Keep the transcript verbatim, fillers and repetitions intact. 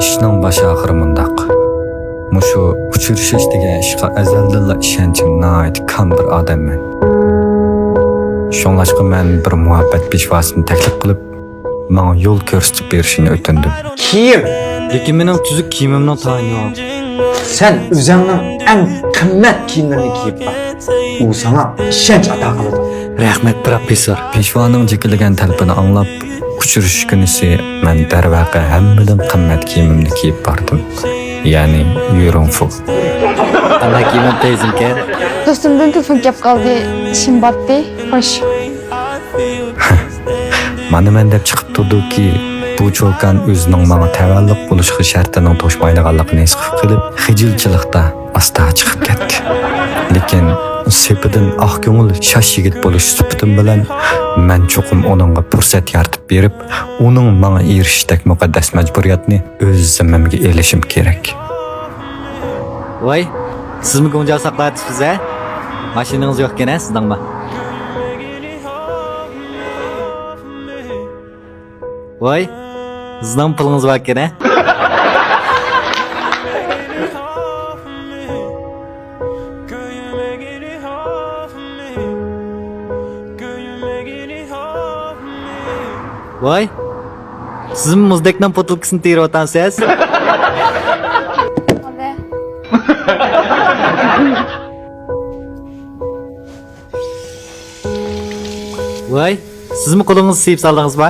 ئىشنىڭ باش ئاخىرى مۇنداق. مۇشۇ ئۇچرىشىش دېگەن ئىشقا ئەزەلدىنلا ئىشەنچىم ناھايىتى كامبىر ئادەممەن. شۇڭلاشقا مەن بىر مۇھەببەت پېشۋاسىنى تەكلىپ قىلىپ، ماڭا يول كۆرسىتىپ بېرىشىنى ئۆتۈندۈم. كىيىم. لېكىن مېنىڭ تۈزۈك كىيىمىمنىڭ تايىنى يوق. سەن ئۆزۈڭنىڭ ئەڭ قىممەت كىيىملىرىنى كىيىپ باق. ئۇ ساڭا ئىشەنچ ئاتاقىلىدۇ. رەھمەت، پروفېسسور. پېشۋانىڭ جېكىلىگەن تەلىپىنى ئاڭلاپ، ئۇچرىشىش كۈنىسى مەن دەرۋەقە ھەممىدىن قىممەت كىيىمىمنى كىيىپ باردىم. يەنى يۈرۈڭفۇ. قانداق كىيىمىم تەيزىمكەن؟ دوستۇمدىن تېلېفون كەپ قالدى. ئىشىم باتتى. خوش. مانا مەن دەپ چىقىپ تۇردۇكى، بۇ چوكان ئۆزىنىڭ ماڭا تەۋەلىق بولۇشقا شەرتىنىڭ توشمايدىغانلىقىنى ھېس قىلىپ قېلىپ، خىجىلچىلىقتا ئاستا چىقىپ كەتتى. لېكىن سېپىدىن ئاق كۆڭۈل شاش يىگىت بولۇش سۈپىتىم بىلەن، مەن چوقۇم ئۇنىڭغا پۇرسەت يارىتىپ بېرىپ، ئۇنىڭ ماڭا ئېرىشىشتەك مۇقەددەس مەجبۇرىيەتنى ئۆز زىممەمگە ئېلىشىم كېرەك. ۋاي، سىزمۇ گۇڭجاۋ ساقلاۋاتىسىز ھە؟ ماشىنىڭىز يوقكەن ھە سىزنىڭمۇ؟ ۋاي، سىزنىڭ پۇلىڭىز باركەن ھە؟ ۋاي، سىزمۇ مۇزدەكنىڭ پوتۇلكىسىنى تېرىۋاتامسىز؟ ۋاي، سىزمۇ قولىڭىزنى سىيىپ سالدىڭىزما؟